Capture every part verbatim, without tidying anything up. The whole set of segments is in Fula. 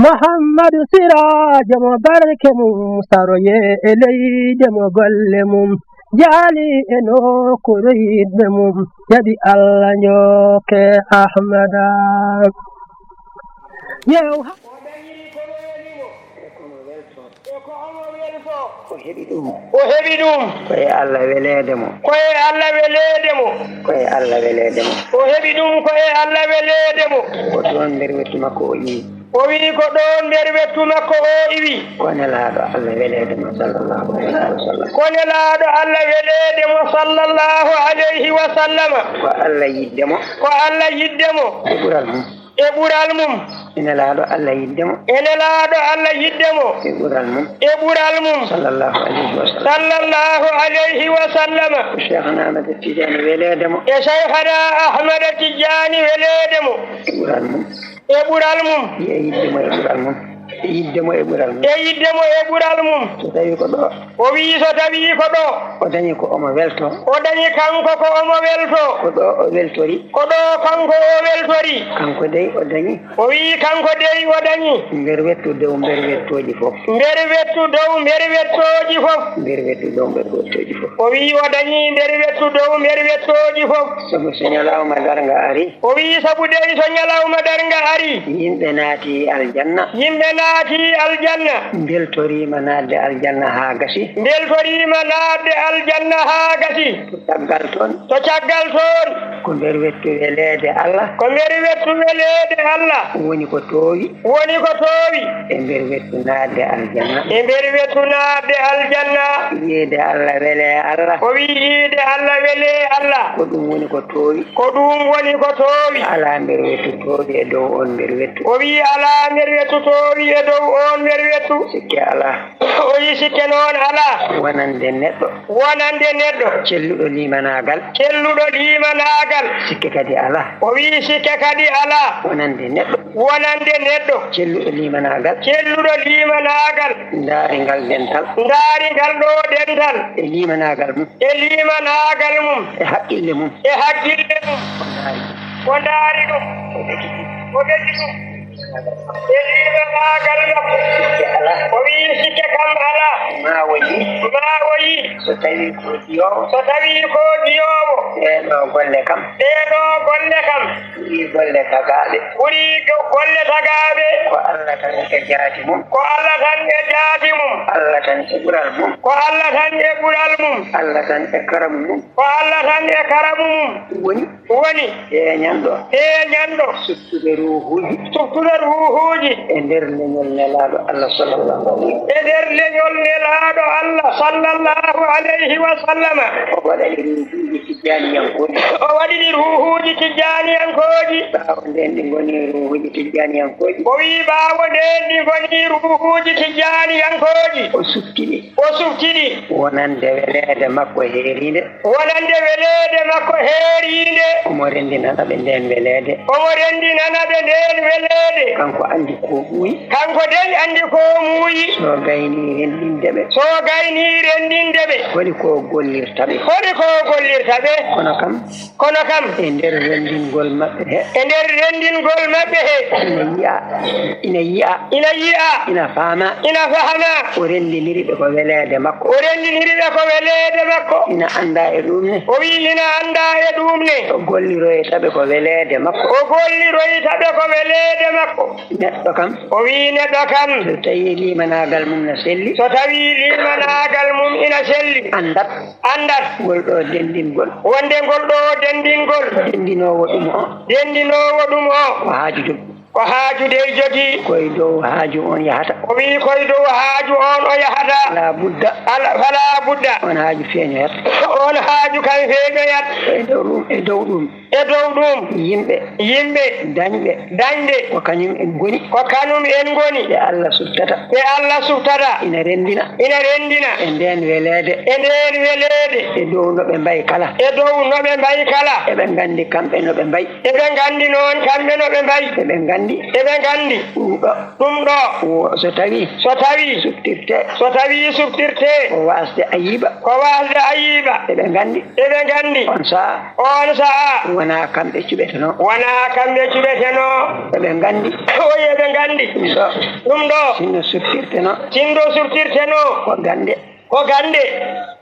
Muhammadu Siraajo mo barke mum saroye e leyde mo golle mum jaali e nokkuure yiɗɓe mum jaɓi Allah njokke Ahmada. Yew ha- O dañiri ko mo weli mo. E ko mo welto. E ko omo welto. O heɓi ɗum. O heɓi ɗum. Ko e Allah weleede mo. Ko e Allah weleede mo. Ko e Allah weleede mo. O heɓi ɗum ko e Allah weleede mo. Ko ɗoon nder wettu makko o iwi. O wi'i ko ɗoon nder wettu makko o iwi. Ko nelaaɗo Allah weleede mo sallallahu alayhi wa sallam. Ko nelaaɗo Allah weleede mo sallallahu alayhi wa sallama. Ko Allah yiɗde mo. Ko Allah yiɗde mo. E ɓural mum. E ɓural mum. E nelaaɗo Allah yiɗde mo. E nelaaɗo Allah yiɗde mo. E ɓural mum. E ɓural mum. Sallallahu alayhi wa sallam. Sallallahu alayhi wa sallama. Ko Cheikhana Ahmad Tidiane weleede mo. E Cheikhana Ahmad Tidiane weleede mo. E ɓural mum. E ɓural mum. E yiɗde mo e ɓural mum. E yiɗde mo e ɓural mum. E yiɗde mo e ɓural mum. So tawi ko ɗo. O wi'i so tawi ko ɗo. O dañi ko omo welto. O dañi kanko ko omo welto. Ko ɗo o weltori. Ko ɗo kanko o weltori. Kanko dey o dañi. O wi'i kanko dey o dañi. Nder wettu dow nder wettooji fof. Nder wettu dow nder wettooji fof. Nder wettu dow nder wettooji fof. O wi'i o dañi nder wettu dow nder wettooji fof. Sabu so ñalawma darnga ari. O wi'i sabu dey so ñalawma darnga ari. Yimɓe naati aljanna. Yimɓe naati aljanna. Mbeltoriima naatde aljanna haa gasi. Mbeltoriima naatde aljanna haa gasi. To caggal toon. To caggal toon. Ko nder wettu weleede Allah. Ko nder wettu weleede Allah. Woni ko toowi. Woni ko toowi. E nder wettu naatde aljanna. E nder wettu naatde aljanna. Yiide Allah wele Allah. O wi'i yiide Allah wele Allah. Ko ɗum woni ko toowi. Ko ɗum woni ko toowi. Alaa nder wettu toowi e dow oon nder wettu. O wi'i alaa nder wettu toowi e dow oon nder wettu. Sikke alaa. O wi'i sikke noon alaa. Wonande neɗɗo. Wonande neɗɗo. Celluɗo limanaagal. Celluɗo limanaagal. Sikke kadi alaa. O wi'i sikke kadi alaa. Wonande neɗɗo. Wonande neɗɗo. Celluɗo limanaagal. Celluɗo limanaagal. Ndaari ngal dental. Ndaari ngal ɗo dental. E limanaagal mum. E limanaagal mum. E haqqille mum. E haqqille mum. O ndaari ɗum. O ɓeki ɗum. O ɓeki ɗum. E limanaagal makko. Sikke alaa. O wi'i sikke kam alaa. Ma o yi. Ma o yi. So tawi ko jiyoowo. So tawi ko jiyoowo. Ɗee ɗoo golle kam. Ɗee ɗoo golle kam. Ɓuri golle tagaaɓe. Ɓuri go-, golle tagaaɓe. Ko Allah tan e jaati mum. Ko Allah tan e jaati mum. Allah tan e ɓural mum. Ko Allah tan e ɓural mum. Allah tan e karamu mum. Ko Allah tan e karamu mum. Woni. Woni. Heeñanɗo. Heeñanɗo. Suttude ruuhuuji. Suttude ruuhuuji. E nder leñol Nelaaɗo Allah sallallahu alayhi wa sallam. E nder leñol Nelaaɗo Allah sallallahu alayhi wa sallama. O waɗani ruuhuuji Tijjaaniyankooji. O waɗini ruuhuuji Tijjaaniyankooji. Ɓaawo ndeen ɗi ngoni ruuhuuji Tijjaaniyankooji. O wi'i ɓaawo ndeen ɗi ngoni ruuhuuji Tijjaaniyankooji. O sufti ɗi. O sufti ɗi. Wonande weleede makko heeriinde. Wonande weleede makko heeriinde. Omo renndinana ɓe ndeen weleede. Omo renndinana ɓe ndeen weleede. Kanko anndi ko muuyi. Kanko dey anndi ko muuyi. So gaynii renndinde ɓe. So gaynii renndinde ɓe. Holi ko gollirta ɓe. Holi ko gollirta ɓe. Kono kam. Kono kam. E nder renndingol maɓɓe he. E nder renndingol maɓɓe he. Ina yi'a. Ina yi'a. Ina yi'a. Ina faama. Ina faama. O renndiniri ɓe ko weleede makko. O renndiniri ɓe ko weleede makko. Ina annda e ɗum ne. O wi'i ina annda e ɗum ne. O golliroyta ɓe ko weleede makko. O golliroyta ɓe ko weleede makko. Neɗɗo kam. O wi'i neɗɗo kam. So tawi limanaagal mum na selli. So tawi limanaagal mum ina selli. Anndat. Anndat. Ngol ɗo denndingol. Wonde ngol ɗo denndingol. Denndinoowo ɗum o. Denndinoowo ɗum o. Ko haaju jogii. Ko haaju dey jogii. Koye dow haaju on yahata. O wi'i koye dow haaju on o yahata. Fala budda. Ala, fala budda. On haaju feeñoyat. On haaju kan feeñoyat. E dow ɗum, e dow ɗum. E dow ɗum. Yimɓe. Yimɓe. Dañɓe. Dañɓe. Ko kañum en ngoni. Ko kanum en ngoni. Ɓe Allah suftata. Ɓe Allah suftata. Ina renndina. Ina renndina. E ndeen weleede. E ndeen weleede. E dow no ɓe mbayi kala. E dow no ɓe mbayi kala. Eɓe nganndi kamɓe no ɓe mbayi. Eɓe nganndi noon kamɓe no ɓe mbayi. Eɓe nganndi Eɓe nganndi. Ɗum ɗo. Ɗum ɗo. Wo-, so tawi. So tawi. Suɓtirte. So tawi suɓtirte. Ko waasde ayiba. Ko waasde ayiba. Eɓe nganndi. Eɓe nganndi. On saha. On saha. Wonaa kamɓe cuɓetenoo. Wonaa kamɓe cuɓetenoo. Eɓe nganndi. Oyi, eɓe nganndi. Ɗum ɗo. Ɗum ɗo. Sinno suɓtirtenoo. Sinno suɓtirtenoo. Ko gannde. Ko gannde.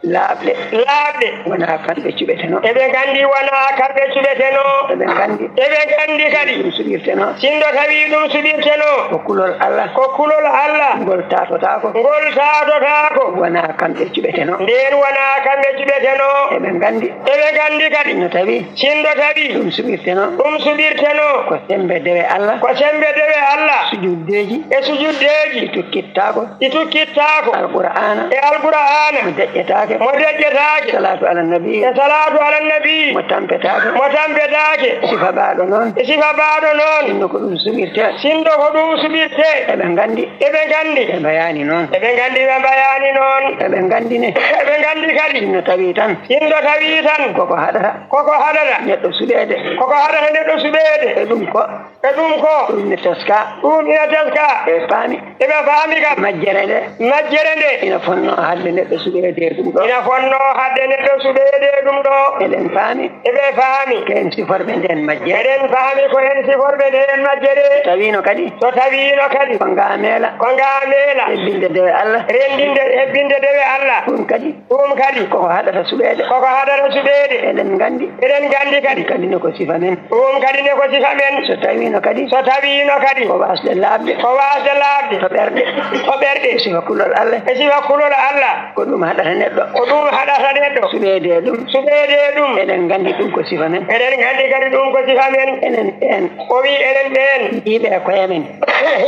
Laaɓɗe. Laaɓɗe. Wonaa kamɓe cuɓetenoo. Eɓe nganndi wonaa kamɓe cuɓetenoo. Eɓe nganndi. Eɓe nganndi kadi. Ɗum suɓirtenoo. Sinno tawi ɗum suɓirtenoo. Ko kulol Allah. Ko kulol Allah. Ngol taatotaako. Ngol taatotaako. Wonaa kamɓe cuɓetenoo. Ndeen wonaa kamɓe cuɓetenoo. Eɓe nganndi. Eɓe nganndi kadi. No tawi. Sinno tawi. Ɗum suɓirtenoo. Ɗum suɓirtenoo. Ko semmbe dewe Allah. Ko semmbe dewe Allah. Sujuddeeji. E sujuddeeji. Ɗi tukkittaako. Ɗi tukkittaako. Alqur'aana. E Alqur'aana. Mo deƴƴetaake. Mo deƴƴetaake. Salaatu ala nabi. E salaatu ala nabi. Mo tampetaake. Mo tampetaake. Sifa baaɗo noon. E sifa baaɗo noon. Sinno ko ɗum suɓirte. Sinno ko ɗum suɓirte. Eɓe nganndi. Eɓe nganndi. Ɓe mbayaani noon. Eɓe nganndi ɓe mbayaani noon. Eɓe nganndi ne. Eɓe nganndi kadi. Sinno tawi tan. Sinno tawi tan. Koko haɗata. Koko haɗata. Neɗɗo suɓeede. Koko haɗata neɗɗo suɓeede. E ɗum ko. E ɗum ko. Ɗum ne teska. Ɗum ina teska. E paami. Eɓe paami kam. Majjere nde. Majjere nde. Ina fonnoo haɗde neɗɗo suɓeede e ɗum ɗo. Ina fonnoo haɗde neɗɗo suɓeede e ɗum ɗo. Eɗen paami. Eɓe paami. Ko en siforɓe ndeen majjere. Eɗen paami ko en siforɓe ndeen majjere. Tawiino kadi. So tawiino kadi. Ko ngaameela. Ko ngaameela. Hebbinde dewe Allah. Renndinde, hebbinde dewe Allah. Ɗum kadi. Ɗum kadi. Koko haɗata suɓeede. Koko haɗata suɓeede. Eɗen nganndi. Eɗen nganndi kadi. Kadi ne ko sifa men. Ɗum kadi ne ko sifa men. So tawiino kadi. So tawiino kadi. Ko waasde laaɓde. Ko waasde laaɓde. To ɓerɗe. To ɓerɗe. Sifa kulol Allah. E sifa kulol Allah. Ko ɗum haɗata neɗɗo. Ko ɗum haɗata neɗɗo. Suɓeede ɗum. Suɓeede ɗum. Eɗen nganndi ɗum ko sifa men. Eɗen nganndi kadi ɗum ko sifa men. Enen ɓeen. O wi enen ɓeen. Yiiɓe e koye men.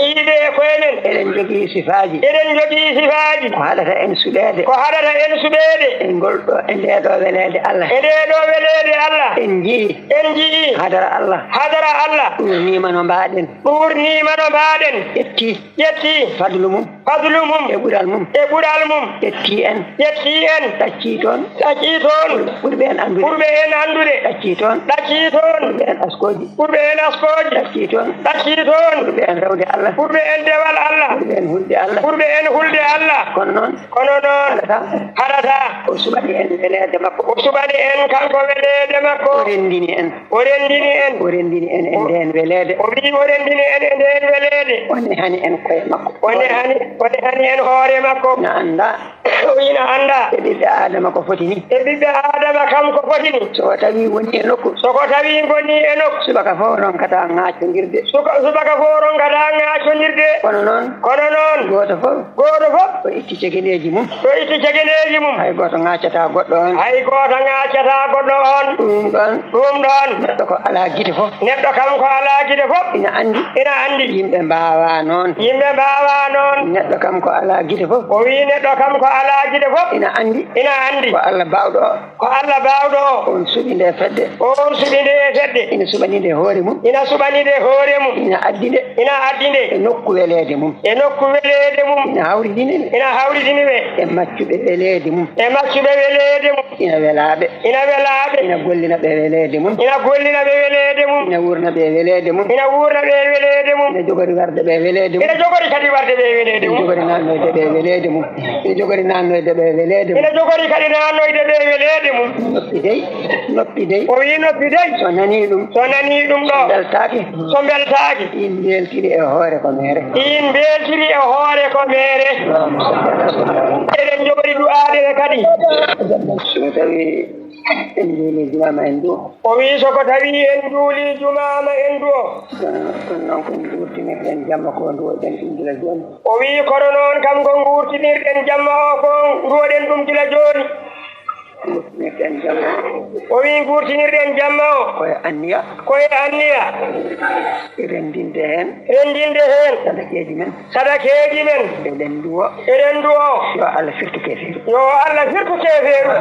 Yiiɓe e koye men. Eɗen njogii sifaaji. Eɗen njogii sifaaji. Ko haɗata en suɓeede. Ko haɗata en suɓeede. E ngol ɗo, e ndee ɗo weleede Allah. E ndee ɗo weleede Allah. En njii. En njii. Hadara Allah. Hadara Allah. Ɗuurniima no mbaaɗen. Ɗuurniima no mbaaɗen. Ƴetti. Ƴetti. Fadlu mum. Fadlu mum. E ɓural mum. E ɓural mum. Ƴetti en. Ƴetti en. Ɗaccii toon. Ɗaccii toon. Ɓurɓe en anndude. Ɓurɓe en anndude. Ɗaccii toon. Ɗaccii toon. Ɓurɓe en askooji. Ɓurɓe en askooji. Ɗaccii toon. Ɗaccii toon. Ɓurɓe en rewde Allah. Ɓurɓe en dewal Allah. Ɓurɓe en hulde Allah. Ɓurɓe en hulde Allah. Kono noon. Kono noon. Haɗata. Haɗata. O suɓani en weleede makko. O suɓani en kanko weleede makko. O renndini en. O renndini en. O renndini en e ndeen weleede. O wi o renndini en e ndeen weleede. O nehani en koye makko. O nehani, o nehani en hoore makko. Na annda. O wi na annda. E ɓiɓɓe Aadama ko foti ni. E ɓiɓɓe Aadama kam ko foti ni. So o tawi woni e nokku. So ko tawi ngoni e nokku. Subaka fof ronkata ŋaacondirde. Suka-, subaka fof ronkata ŋaacondirde. Kono noon. Kono noon. Gooto fof. Gooto fof. O itti cegeneeji mum. O itti cegeneeji mum. Hay gooto ŋaacataa goɗɗo on. Hay gooto ŋaacataa goɗɗo on. Ɗum ɗon. Ɗum ɗon. Neɗɗo ko alaa gite fof. Neɗɗo kam ko alaa gite fof. Ina anndi. Ina anndi. Yimɓe mbaawaa noon. Yimɓe mbaawaa noon. Neɗɗo kam ko alaa gite fof. O wi neɗɗo kam ko alaa gite fof. Ina anndi. Ina anndi. Ko Allah baawɗo o. Ko Allah baawɗo o. On suɓi nde fedde. On suɓi nde fedde. Ina suɓani nde hoore mum. Ina suɓani nde hoore mum. Ina addi nde. Ina addi nde. E nokku weleede mum. E nokku weleede mum. Ina hawridini ɓe. Ina hawridini ɓe. E maccuɓe weleede mum. E maccuɓe weleede mum. Ina welaa ɓe. Ina welaa ɓe. Ina gollina ɓe weleede mum. Ina gollina ɓe weleede mum. Ina wuurna ɓe weleede mum. Ina wuurna ɓe weleede mum. Ina jogori warde ɓe weleede mum. Ina jogori kadi warde ɓe weleede mum. Ina jogori naatnoyde ɓe weleede mum. Ina jogori naatnoyde ɓe weleede mum. Ina jogori kadi naatnoyde ɓe weleede mum. Noppi dey, noppi dey. O wi noppi dey. So nanii ɗum. So nanii ɗum ɗo. So mbeltaaki. So mbeltaaki. Ɗiin mbeltiri e hoore ko meere. Ɗiin mbeltiri e hoore ko meere. Eɗen jogori du'aaɗe ɓe kadi. So tawi en njuulii jumaama en du. O wi so ko tawi en njuulii jumaama en du o. Kono noon ko nguurtinirɗen jamma ko nduwoɗen ɗum gila jooni. O wi kono noon kam ko nguurtinirɗen jamma o ko nduwoɗen ɗum gila jooni. Nguurtinirɗen jamma o. O wi nguurtinirɗen jamma o. Koye anniya. Koye anniya. Renndinde heen. Renndinde heen. Sadakeeji men. Sadakeeji men. Eɗen nduwo. Eɗen nduwo. Yo Allah firtu keefeeru. Yo Allah firtu keefeeru.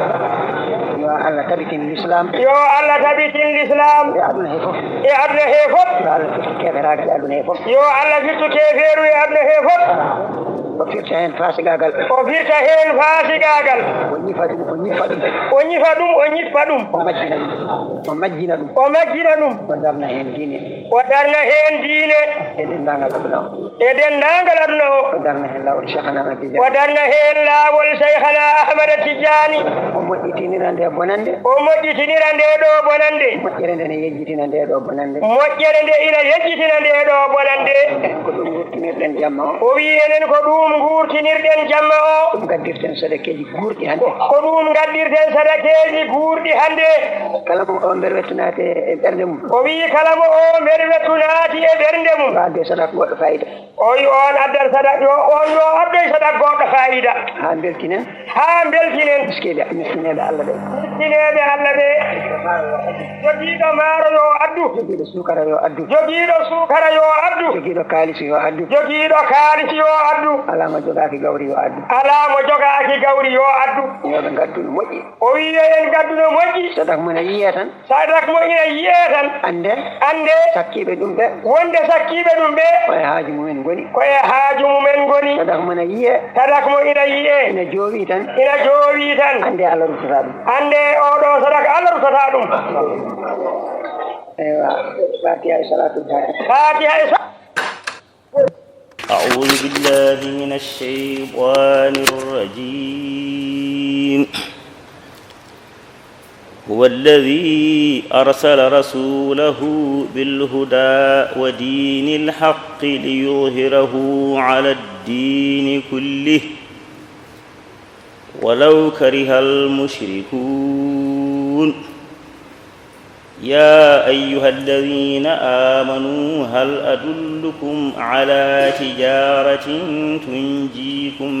Yo Allah tabitin Lislaam. Yo Allah tabitin Lislaam. E aduna he fof. E aduna he fof. Yo Allah firtu keeferaagal e aduna he fof. Yo Allah firtu keefeeru e aduna he fof. O firta heen faasigaagal. O firta heen faasigaagal. O ñifa ɗum, o ñifa ɗum. O ñifa ɗum, o ñifa ɗum. O majjina ɗum. O majjina ɗum. O majjina ɗum. O darna heen diine. O darna heen diine. E denndaangal aduna o. E denndaangal aduna o. O darna heen laawol Cheikhana Ahmad Tidiane. O darna heen laawol Cheikhana Ahmad Tidiane. O moƴƴitinira nde bonannde. O moƴƴitinira nde ɗo bonannde. Moƴƴere nde ne yejjitina nde ɗo bonannde. Moƴƴere nde ina yejjitina nde ɗo bonannde. Enen ko ɗum ngurtinirɗen jamma o. O wi enen ko ɗum ngurtinirɗen jamma o. Ɗum gaddirten sadakeeji guurɗi hannde. Ko ɗum gaddirten sadakeeji guurɗi hannde. Kala mo o mbeer wettunaate e ɓernde mum. O wi kala mo o mbeer wettunaati e ɓernde mum. Yo addoy sadak goɗɗo fayida. O wi on addan sadak, yo on yo addoy sadak goɗɗo fayida. Haa mbeltinen. Haa mbeltinen. Miskiiɓe, miskineeɓe Allah ɓe. Miskineeɓe Allah ɓe. Jogiiɗo maaro yo addu. Jogiiɗo suukara yo addu. Jogiiɗo suukara yo addu. Jogiiɗo kaalis yo addu. Jogiiɗo kaalis yo addu. Alaa mo jogaaki gawri yo addu. Alaa mo jogaaki gawri yo addu. Yo ɓe ngaddu no moƴƴi. O wi yo en ngaddu no moƴƴi. Sadak mum ina yiyee tan. Sadak mum ina yiyee tan. Annde. Annde. Sakkiiɓe ɗum ɓe. Wonde sakkiiɓe ɗum ɓe. Ko e haaju mumen ngoni. Ko e haaju mumen ngoni. Sadak mum ina yiyee. Sadak mum ina yiyee. Ina joowi tan. Ina joowi tan. Annde Allah ruttata ɗum. Annde oɗo sadak Allah ruttata ɗum. Eywa, Fatiha e Salaatul Fatiha. Fatiha e sa- أعوذ بالله من الشيطان الرجيم. هو الذي أرسل رسوله بالهدى ودين الحق ليظهره على الدين كله ولو كره المشركون. يا أيها الذين آمنوا هل أدلكم على تجارة تنجيكم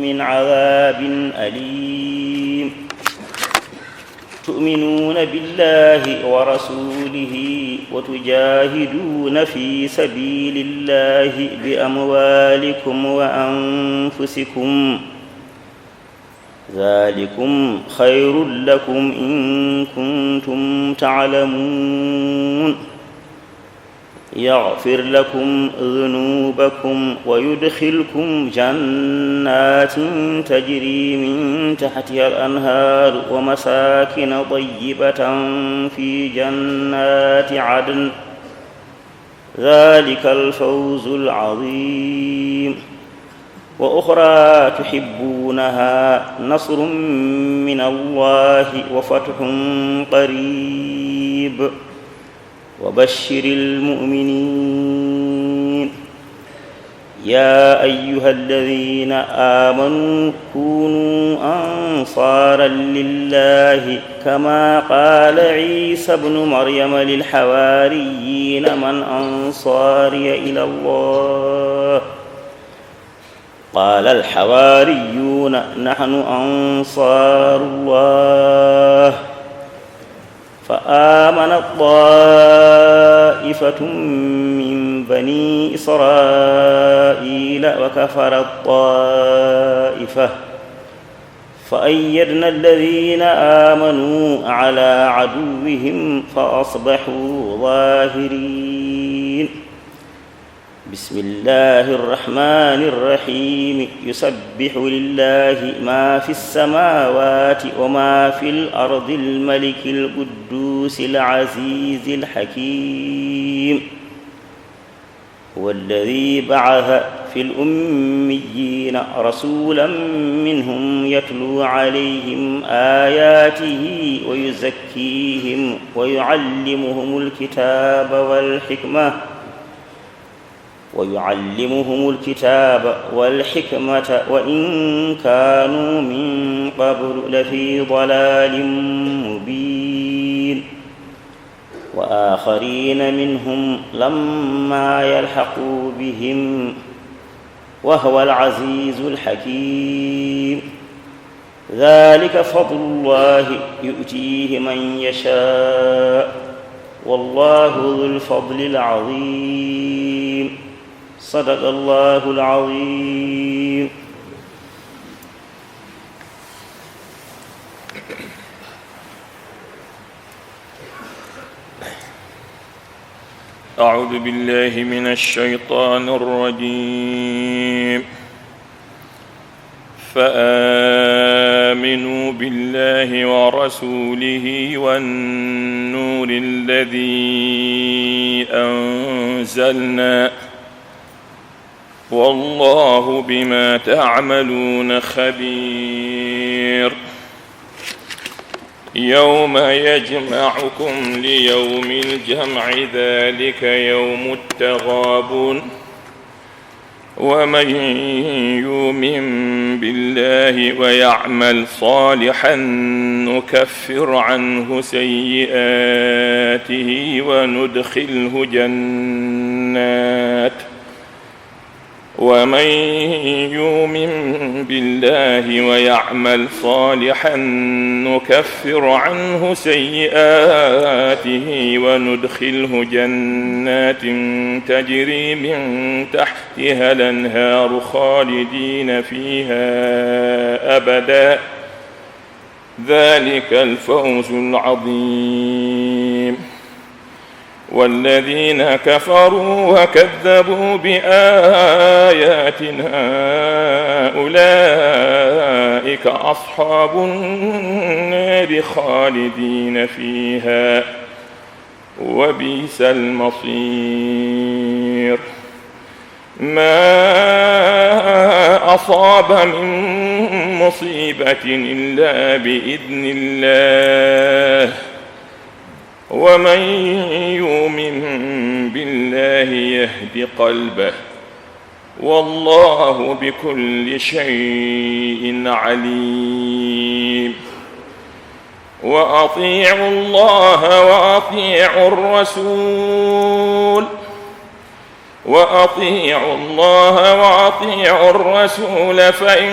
من عذاب أليم؟ تؤمنون بالله ورسوله وتجاهدون في سبيل الله بأموالكم وأنفسكم، ذلكم خير لكم إن كنتم تعلمون. يغفر لكم ذنوبكم ويدخلكم جنات تجري من تحتها الأنهار ومساكن طيبة في جنات عدن، ذلك الفوز العظيم. وأخرى تحبونها، نصر من الله وفتح قريب، وبشر المؤمنين. يا أيها الذين آمنوا كونوا أنصارا لله كما قال عيسى ابن مريم للحواريين من أنصاري إلى الله؟ قال الحواريون نحن أنصار الله. فآمنت طائفة من بني إسرائيل وكفرت طائفة فأيدنا الذين آمنوا على عدوهم فأصبحوا ظاهرين. بسم الله الرحمن الرحيم. يسبح لله ما في السماوات وما في الأرض الملك القدوس العزيز الحكيم. هو الذي بعث في الأميين رسولا منهم يتلو عليهم آياته ويزكيهم ويعلمهم الكتاب والحكمة ويعلمهم الكتاب والحكمة وإن كانوا من قبل لفي ضلال مبين. وآخرين منهم لما يلحقوا بهم وهو العزيز الحكيم. ذلك فضل الله يؤتيه من يشاء والله ذو الفضل العظيم. صدق الله العظيم. أعوذ بالله من الشيطان الرجيم. فآمنوا بالله ورسوله والنور الذي أنزلنا، والله بما تعملون خبير. يوم يجمعكم ليوم الجمع، ذلك يوم التغابن، ومن يؤمن بالله ويعمل صالحا نكفر عنه سيئاته وندخله جنات، ومن يؤمن بالله ويعمل صالحا نكفر عنه سيئاته وندخله جنات تجري من تحتها الأنهار خالدين فيها أبدا، ذلك الفوز العظيم. والذين كفروا وكذبوا بآياتنا أولئك أصحاب النار خالدين فيها، وبئس المصير. ما أصاب من مصيبة إلا بإذن الله، ومن يؤمن بالله يهد قلبه، والله بكل شيء عليم. وأطيعوا الله وأطيعوا الرسول، وأطيعوا الله وأطيعوا الرسول، فإن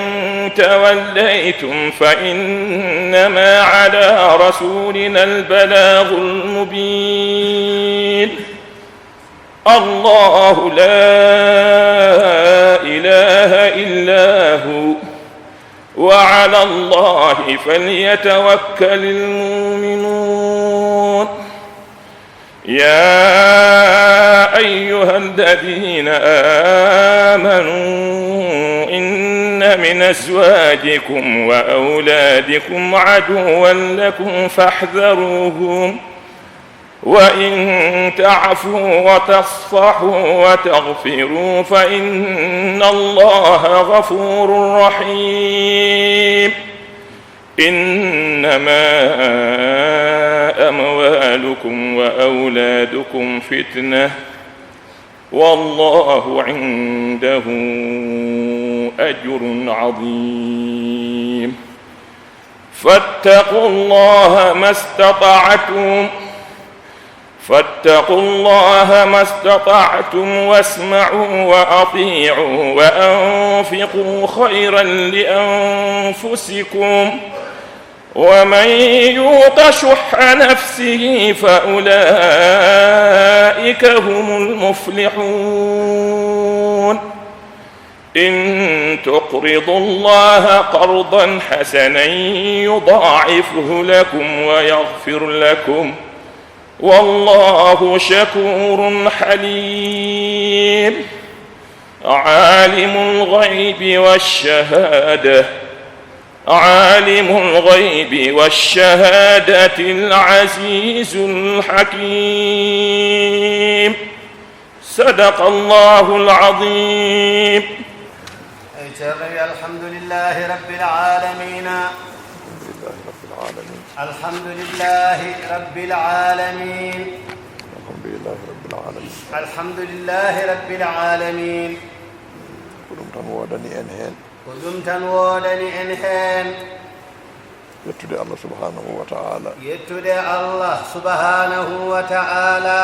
توليتم فإنما على رسولنا البلاغ المبين. الله لا إله إلا هو، وعلى الله فليتوكل المؤمنون. يا أيها الذين آمنوا إن من أزواجكم وأولادكم عدوا لكم فاحذروهم، وإن تعفوا وتصفحوا وتغفروا فإن الله غفور رحيم. إنما أموالكم وأولادكم فتنة، والله عنده أجر عظيم. فاتقوا الله ما استطعتم، فاتقوا الله ما استطعتم واسمعوا وأطيعوا وأنفقوا خيرا لأنفسكم، ومن يوق شح نفسه فأولئك هم المفلحون. إن تقرضوا الله قرضا حسنا يضاعفه لكم ويغفر لكم، والله شكور حليم. عالم الغيب والشهادة، عالم الغيب والشهادة العزيز الحكيم. صدق الله العظيم. Eyi, Ceerno wi, alhamdulillahi rabbil alamina. Alhamdulillahi rabbil alamina. Alhamdulillahi rabbil alamina. Alhamdulillahi rabbil alamina. Alhamdulillahi rabbil alamina. Ko ɗum tan woodani en heen. Ko ɗum tan woodani en heen. Yettude Allah subhanahu wa ta'ala. Yettude Allah subhanahu wa ta'ala.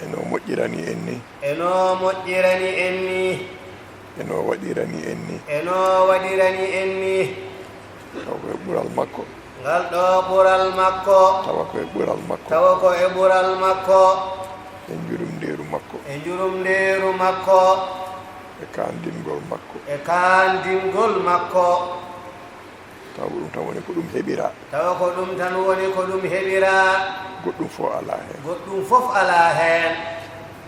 E no moƴƴirani en ni. E no moƴƴirani en ni. E no waɗirani en ni. E no waɗirani en ni. Tawa ko e ɓural makko. Ngal ɗo ɓural makko. Tawa ko e ɓural makko. Tawa ko e ɓural makko. E njurumndeeru makko. E njurumndeeru makko. E kaandingol makko. E kaandingol makko. Tawa ko ɗum tan woni ko ɗum heɓira. Tawa ko ɗum tan woni ko ɗum heɓira. Goɗɗum fof alaa heen. Goɗɗum fof alaa heen.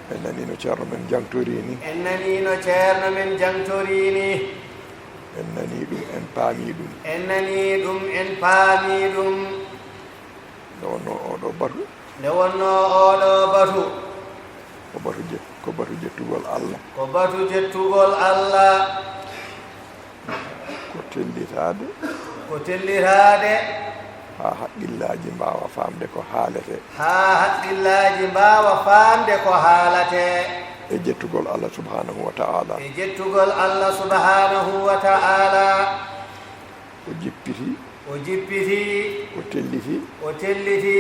En nanii no Ceerno men jangtorii ni. En nanii no Ceerno men jangtorii ni. En nanii ɗum, en paamii ɗum. En nanii ɗum, en paamii ɗum. Nde wonnoo oo ɗoo batu. Nde wonnoo oo ɗoo batu. Ko batu jet-, ko batu jettugol Allah. Ko batu jettugol Allah. Ko tellitaade. Ko tellitaade. Haa haqqillaaji mbaawa faamde ko haaletee. Haa haqqillaaji mbaawa faamde ko haaletee. E jettugol Allah subhaanahu wa ta'ala. E jettugol Allah subhaanahu wa ta'ala. O jippiti. O jippiti. O telliti. O telliti.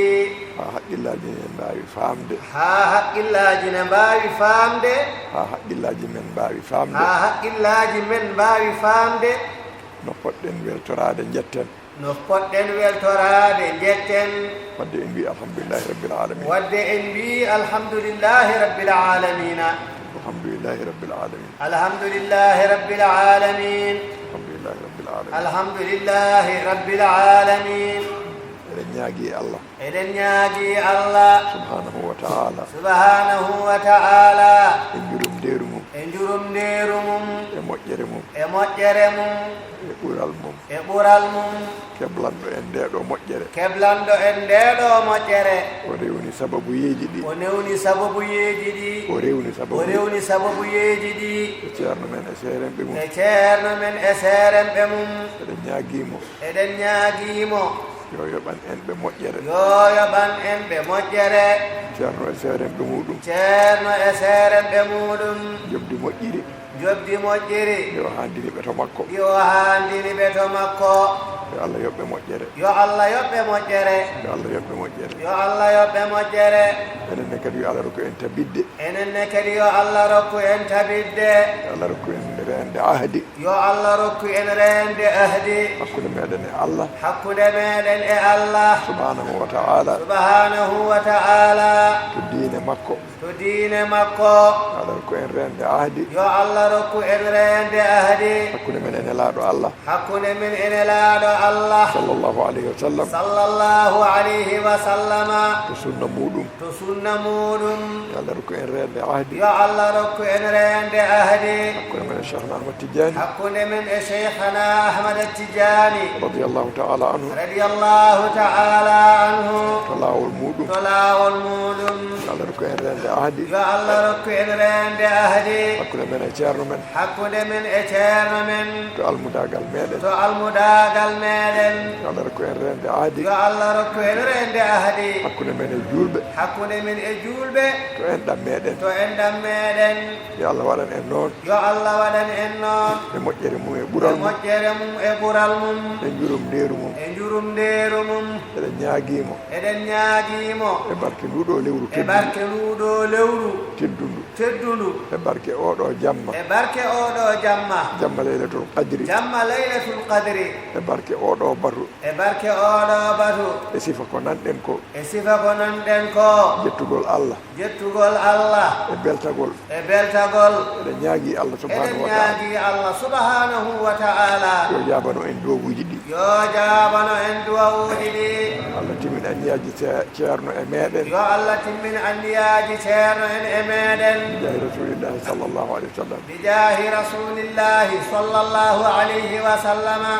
Haa haqqillaaji ne mbaawi faamde. Haa haqqillaaji ne mbaawi faamde. Haa haqqillaaji men mbaawi faamde. Haa haqqillaaji men mbaawi faamde. No poɗɗen weltoraade, njetten. No poɗɗen weltoraade, njetten. Wadde en mbii alhamdulillahi rabbil alamin. Wadde en mbii alhamdulillahi rabbil alamina. Alhamdulillahi rabbil alamin. Alhamdulillahi rabbil alamin. Alhamdulillahi rabbil alamin. Alhamdulillahi rabbil alamin. Eɗen ñaagii Allah. Eɗen ñaagii Allah. Subhaanahu wa ta'ala. Subhaanahu wa ta'ala. E njurumndeeru mum. E njurumndeeru mum. E moƴƴere mum. E moƴƴere mum. E ɓural mum. E ɓural mum. Keblanɗo en ndee ɗoo moƴƴere. Keblanɗo en ndee ɗoo moƴƴere. O rewni sababuyeeji ɗi. O newni sababuyeeji ɗi. O rewni sababu. O rewni sababuyeeji ɗi. E ceerno men e seeremɓe mum. E ceerno men e seeremɓe mum. Eɗen ñaagii mo. Eɗen ñaagii mo. Yo yoɓan en ɓe moƴƴere. Yo yoɓan en ɓe moƴƴere. Ceerno e seeremɓe muɗum. Ceerno e seeremɓe muɗum. Njoɓdi moƴƴiri. Njoɓdi moƴƴiri. Yo haandini ɓe to makko. Yo haandini ɓe to makko. Yo Allah yoɓ ɓe moƴƴere. Yo Allah yoɓ ɓe moƴƴere. Yo Allah yoɓ ɓe moƴƴere. Yo Allah yoɓ ɓe moƴƴere. Enen ne kadi yo Allah rokku en tabitde. Enen ne kadi yo Allah rokku en tabitde. Yo Allah rokku en reende ahdi. Yo Allah rokku en reende ahdi. Hakkunde meɗen e Allah. Hakkunde meɗen e Allah. Subhaanahu wa ta'ala. Subhaanahu wa ta'ala. To diine makko. To diine makko. Yo Allah rokku en reende ahdi. Yo Allah rokku en reende ahdi. Hakkunde men e Nelaaɗo Allah. Hakkunde men e Nelaaɗo Allah. Sallallahu alayhi wa sallam. Sallallahu alayhi wa sallama. To sunna muɗum. To sunna muɗum. Yo Allah rokku en reende ahdi. Yo Allah rokku en reende ahdi. Hakkunde men e Cheikhna Ahmad Tidiane. Hakkunde men e Cheikhna Ahmad Tidiane. Radiyallahu ta'ala anhu. Radiyallahu ta'ala anhu. To laawol muɗum. To laawol muɗum. Yo Allah rokku en reende ahdi. Yo Allah rokku en reende ahdi. Hakkunde men e ceerno men. Hakkunde men e ceerno men. To almudaagal meɗen. To almudaagal meɗen. Yo Allah rokku en reende ahdi. Yo Allah rokku en reende ahdi. Hakkunde men e juulɓe. Hakkunde men e juulɓe. To enɗam meɗen. To enɗam meɗen. Yo Allah waɗan en noon. Yo Allah waɗan en noon. E moƴƴere mum, e ɓural mum. E moƴƴere mum, e ɓural mum. E njurumndeeru mum. E njurumndeeru mum. Eɗen ñaagii mo. Eɗen ñaagii mo. E barke nduu ɗoo lewru teddundu. E barke nduu ɗoo lewru. Teddundu. Teddundu. E barke oo ɗoo jamma. E barke oo ɗoo jamma. Jamma Laylatul Qadri. Jamma Laylatul Qadri. E barke oo ɗoo batu. E barke oo ɗoo batu. E sifa ko nanɗen ko. E sifa ko nanɗen ko. Jettugol Allah. Jettugol Allah. E beltagol. E beltagol. Eɗen ñaagii Allah subhaanahu wa ta'ala. Eɗen ñaagii Allah subhaanahu wa ta'ala. Yo jaabano en duwawuuji ɗi. Yo jaabano en duwawuuji ɗi. Allah timmin anniyaaji ce-, ceerno e meɗen. Yo Allah timmin anniyaaji ceerno en e meɗen. Bijaahi Rasuulillahi sallallahu alayhi wa sallam. Bijaahi Rasuulillahi sallallahu alayhi wa sallama.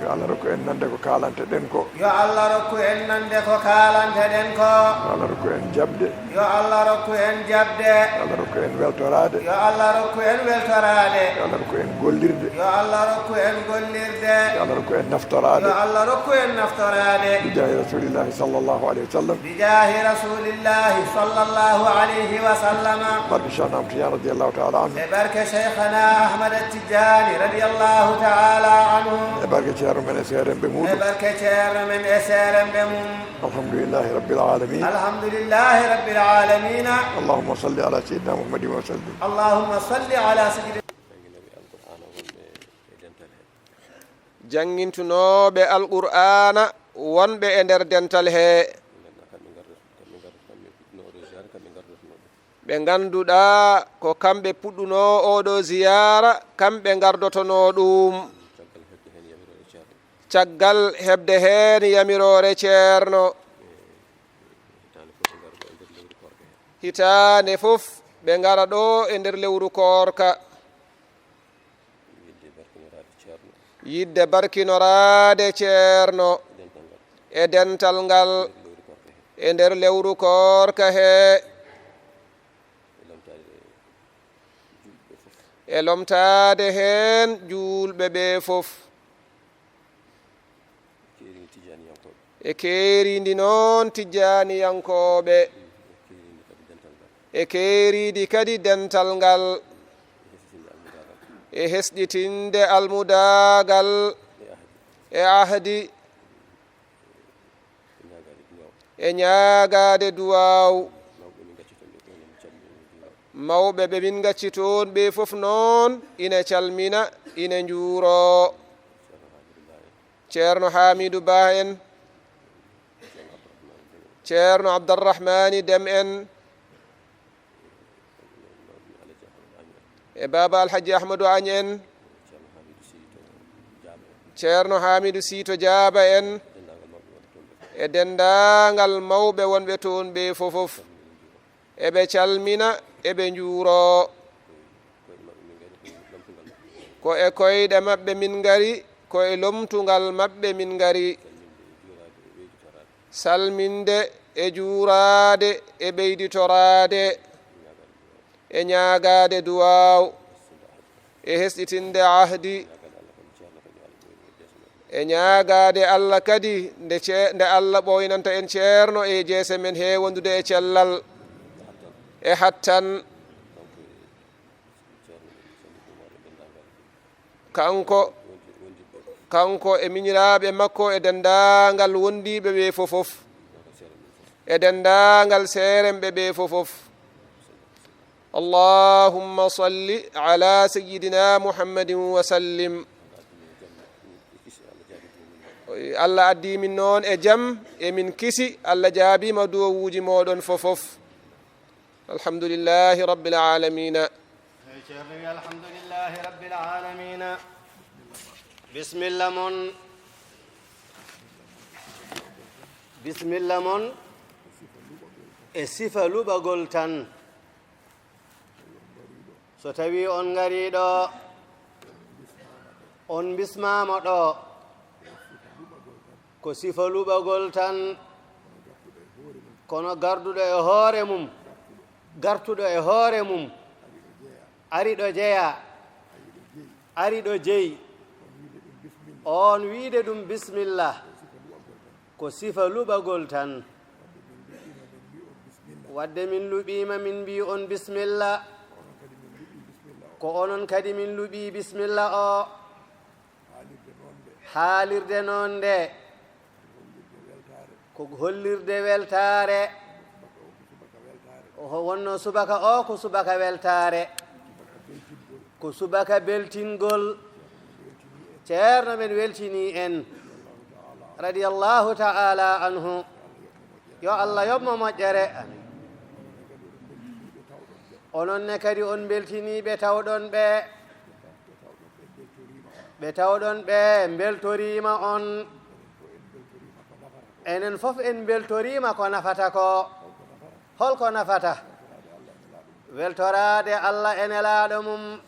Yo Allah rokku en nande ko kaalanteɗen ko. Yo Allah rokku en nande ko kaalanteɗen ko. Yo Allah rokku en jaɓde. Yo Allah rokku en jaɓde. Yo Allah rokku en weltoraade. Yo Allah rokku en weltoraade. Yo Allah rokku en gollirde. Yo Allah rokku en gollirde. Yo Allah rokku en naftoraade. Yo Allah rokku en naftoraade. Bijaahi Rasuulillahi sallallahu alayhi wa sallam. Bijaahi Rasuulillahi sallallahu alayhi wa sallama. Barke Cheikhna Ahmad Tidiane radiyallahu ta'ala anhu. E barke Cheikhna Ahmad Tidiane radiyallahu ta'ala anhu. E barke ceerno men e seeremɓe muɗum. E barke ceerno men e seeremɓe mum. Alhamdulillahi rabbil alamin. Alhamdulillahi rabbil alamina. Allahumma salli ala sayyidina Muhammadin wa sallim. Allahumma salli ala sayyidina. Jannginooɓe Alqur'aana wonɓe e dental he. Janngintunooɓe Alqur'aana wonɓe e nder dental he. Ɓe ngannduɗaa kamɓe ngardoto-, kamɓe ngardoto-, kamɓe puɗɗunoo oɗo ziyaara, kamɓe ngardotonoo ɗum. Ɓe ngannduɗaa ko kamɓe puɗɗunoo oɗo ziyaara, kamɓe ngardotonoo ɗum. Caggal heɓde heen yamiroore ceerno. Caggal heɓde heen yamiroore ceerno. Hitaande fof ɓe ngara ɗo e nder lewru koorka he. Hitaande fof ɓe ngara ɗo e nder lewru koorka. Yiɗde barkiniraade ceerno. Yiɗde barkinoraade Ceerno e dental ngal e nder lewru koorka he, e lomtaade heen juulɓe ɓe fof, e keerindi noon tijjaaniyankooɓe, e keerindi kadi dental ngal, e hesɗitinde almudaagal e ahdi, e ñaagaade duwaaw. Mawɓe ɓe min ngacci toon ɓe fof noon ina calmina, ina njuuro. Ceerno Hamidou Ba en, Ceerno Abdarrahmani Dem en, e Baaba Alhaji Ahmadou Agne en, Ceerno Hamidou Sito Jaaba en, e denndaangal mawɓe wonɓe toon ɓe fof. Eɓe calmina, eɓe njuuro. Ko e koyɗe maɓɓe min ngari, ko e lomtungal maɓɓe min ngari. Salminde e juuraade e ɓeyditoraade e ñaagaade duwaaw e hesɗitinde ahdi e ñaagaade Allah kadi nde ce-, nde Allah ɓooynanta en Ceerno e jeese men heewondude e cellal e hattan. Kanko, kanko e miñiraaɓe makko e denndaangal wondiiɓe ɓe fof, e denndaangal seeremɓe ɓe fof. Allahumma salli ala sayyidina Muhammadin wa sallim. Allah addi min noon e jam, e min kisi, Allah jaabiima duwawuuji mooɗon fof. Alhamdulillahi rabbil aalamiina. Eey, Ceerno wi, alhamdulillahi rabbil aalamiina. Bisimilla mon. Bisimilla mon. E sifa luɓagol tan. So tawii on ngarii ɗo, on mbismaama ɗo, ko sifa luɓagol tan, kono garduɗo e hoore mum, gartuɗo e hoore mum, ari ɗo jeyaa, ari ɗo jeyi, on wiide ɗum bisimilla. Ko sifa luɓagol tan. Wadde min luɓiima, min mbii on bisimilla. Ko onon kadi min luɓii bisimilla o. Haalirde noon nde. Ko hollirde weltaare. Ko wonno subaka o ko subaka weltaare. Ko subaka beltingol. Ceerno men weltinii en. Radiyallahu ta'ala anhu. Yo Allah yoɓ mo moƴƴere. Onon ne kadi on mbeltiniiɓe tawɗon ɓe. Ɓe tawɗon ɓe mbeltoriima on. Enen fof en mbeltoriima ko nafata ko. Holko nafata? Weltoraade Allah e Nelaaɗo mum,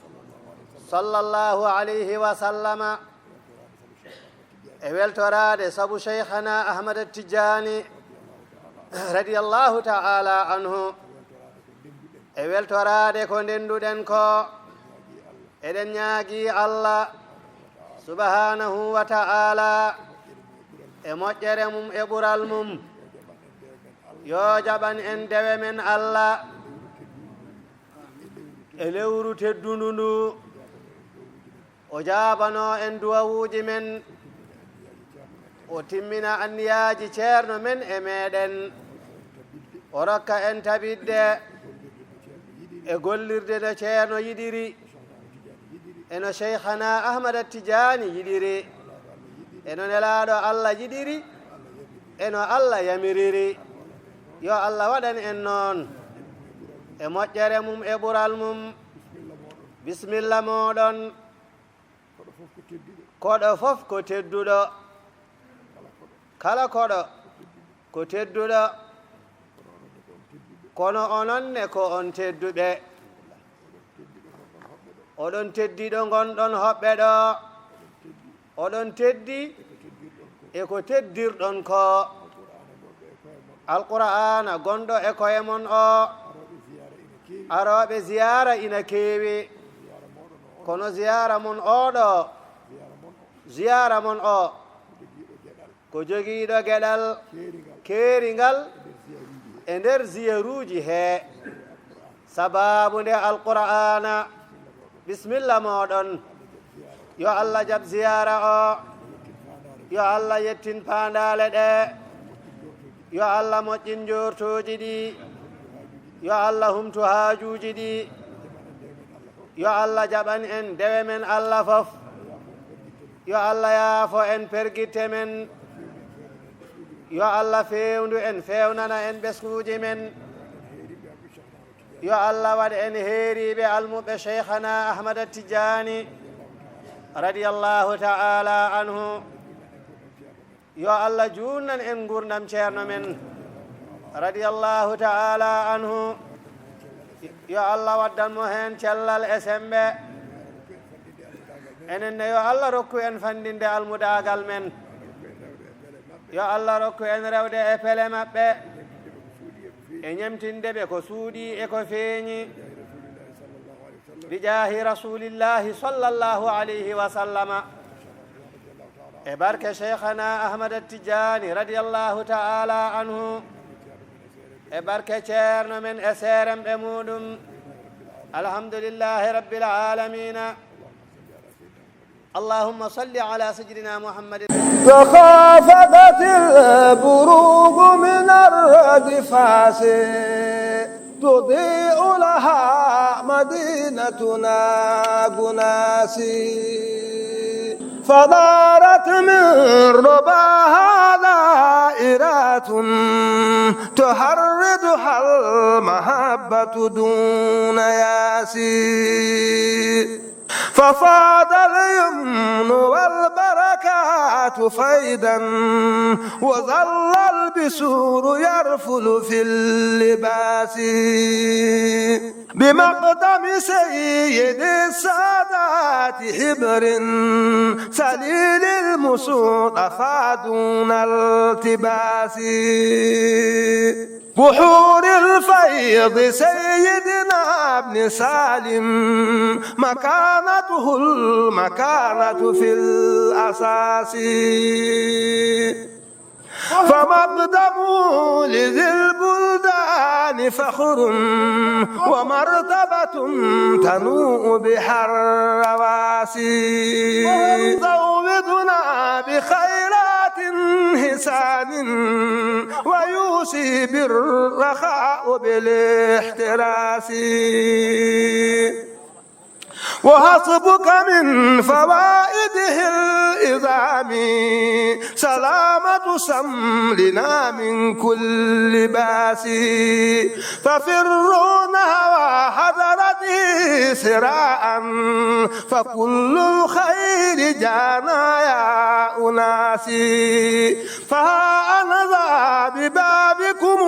sallallahu alayhi wa sallama, e weltoraade sabu Shaykhana Ahmad Tijani, radiyallahu ta'ala anhu, e weltoraade ko ndenduɗen ko. Eɗen ñaagii Allah, subhanahu wa ta'ala, e moƴƴere mum e ɓural mum, yo jaɓan en dewe men Allah, e lewru teddundu ndu, o jaabanoo en duwawuuji men, o timmina anniyaaji ceerno men e meɗen, o rokka en tabitde e gollirde no ceerno yiɗiri, e no Shaykhana Ahmada Tijaani yiɗiri, e no Nelaaɗo Allah yiɗiri, e no Allah yamiriri. Yo Allah waɗan en noon e moƴƴere mum e ɓural mum. Bisimilla mooɗon. Koɗo fof ko tedduɗo. Kala koɗo ko tedduɗo. Kono onon ne ko on tedduɓe. Oɗon teddiɗo ngonɗon hoɓɓe ɗo. Oɗon teddi e ko teddirɗon ko. Alqur'aana gonɗo e koye mon o. Arooɓe ziyaara ina keewi. Kono ziyaara mon oɗo, ziyaara mon o, ko jogiiɗo geɗal keeringal e nder ziyaruuji he. Sabaabu nde Alqur'aana. Bismilla mooɗon. Yo Allah jaɓ ziyaara o. Yo Allah yettin paandaale ɗe. Yo Allah moƴƴin njoortooji ɗi. Yo Allah humtu haajuuji ɗi. Yo Allah jaɓan en dewe men Allah fof. Yo Allah yaafo en pergitte men. Yo Allah feewndu en, feewnana en ɓesnguuji men. Yo Allah waɗ en heeriiɓe almuɓɓe Cheikhana Ahmada Tijjaani radiyallahu ta'ala anhu. Yo Allah juutnan en nguurndam ceerno men radiyallahu ta'ala anhu. Yo Allah waddan mo heen cellal e semmbe. Enen ne, yo Allah rokku en fanndinde almudaagal men. Yo Allah rokku en rewde e pele maɓɓe, e ñemtinde ɓe ko suuɗii e ko feeñi. Bijaahi Rasuulillaahi sallallaahu alayhi wa sallama. E barke Cheikhana Ahmada Tijjaani radiyallahu ta'ala anhu. E barke ceerno men e seeremɓe muuɗum. Alhamdulillaahi Rabbil aalamiina. اللهم صل على سيدنا محمد. تخافقت البروق من الردفاس، تضيء لها مدينتنا غناس. فدارت من رباها دائرات، تحرضها المحبة دون ياس. ففاض اليمن والبركات فيضا، وظل البسور يرفل في اللباس. بمقدم سيد السادات حبر، سليل المصطفى دون التباس. بحور الفيض سيدنا ابن سالم، مكانته المكانة في الأساس. فمقدم لذي البلدان فخر، ومرتبة تنوء بها الرواسي. ويزودنا بخيرات حسان، ويوصي بالرخاء بالاحتراس. وحسبك من فوائده العظام سلامة شملنا من كل باس. ففروا نحو حضرته سراعا، فكل الخير جانا يا أناس. فها أنا ذا ببابكم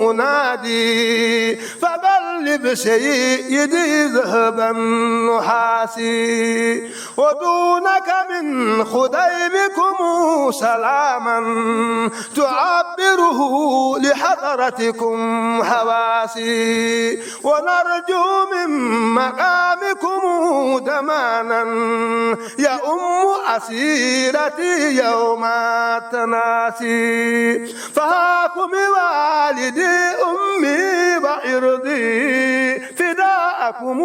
أنادي، فبلغ سيدي ذهب النحاس. ودونك من خديبكم سلاما تعبره لحضرتكم حواسي. ونرجو من مقامكم ضمانا يؤم أسيرتي يوم التناسي. فهاكم والدي أمي وعرضي فداءكم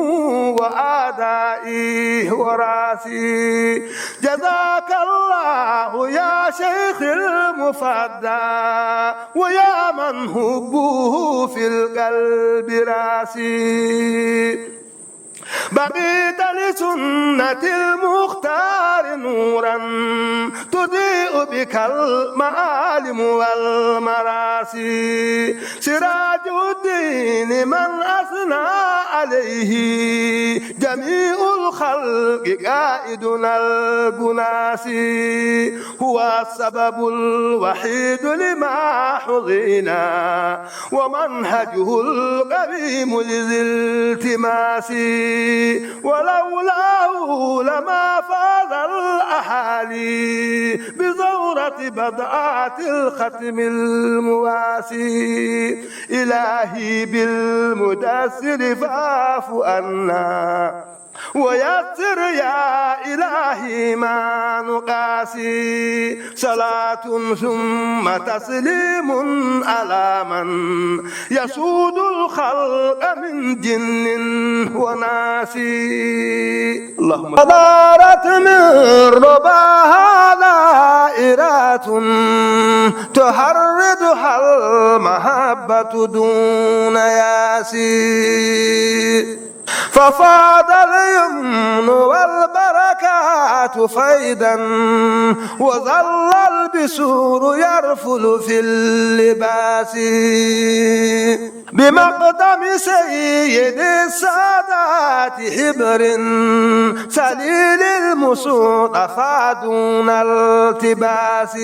وأعدائي وراسي. جزاك الله يا شيخ المفدى، ويا من حبه في القلب راسي. بقيت لسنة المختار نورا، تضيء بك المعالم والمراسي. سراج الدين من أثنى عليه جميع الخلق قائدنا القناصي. هو السبب الوحيد لما حظينا، ومنهجه القويم لذي التماس. ولولاه لما فاز الأحباب حالي بزورة بضعة الختم المواسي. إلهي بالمدثر فاعف عنا ويسر يا إلهي ما نقاسي. صلاة ثم تسليم على من يسود الخلق من جن وناس. اللهم دارت من رباها دائرات تحرضها المحبة دون ياسي. ففاض اليمن والبركات فيضا وظل البسور يرفل في اللباس. بمقدم سيد السادات حبر سليل المصطفى دون التباس.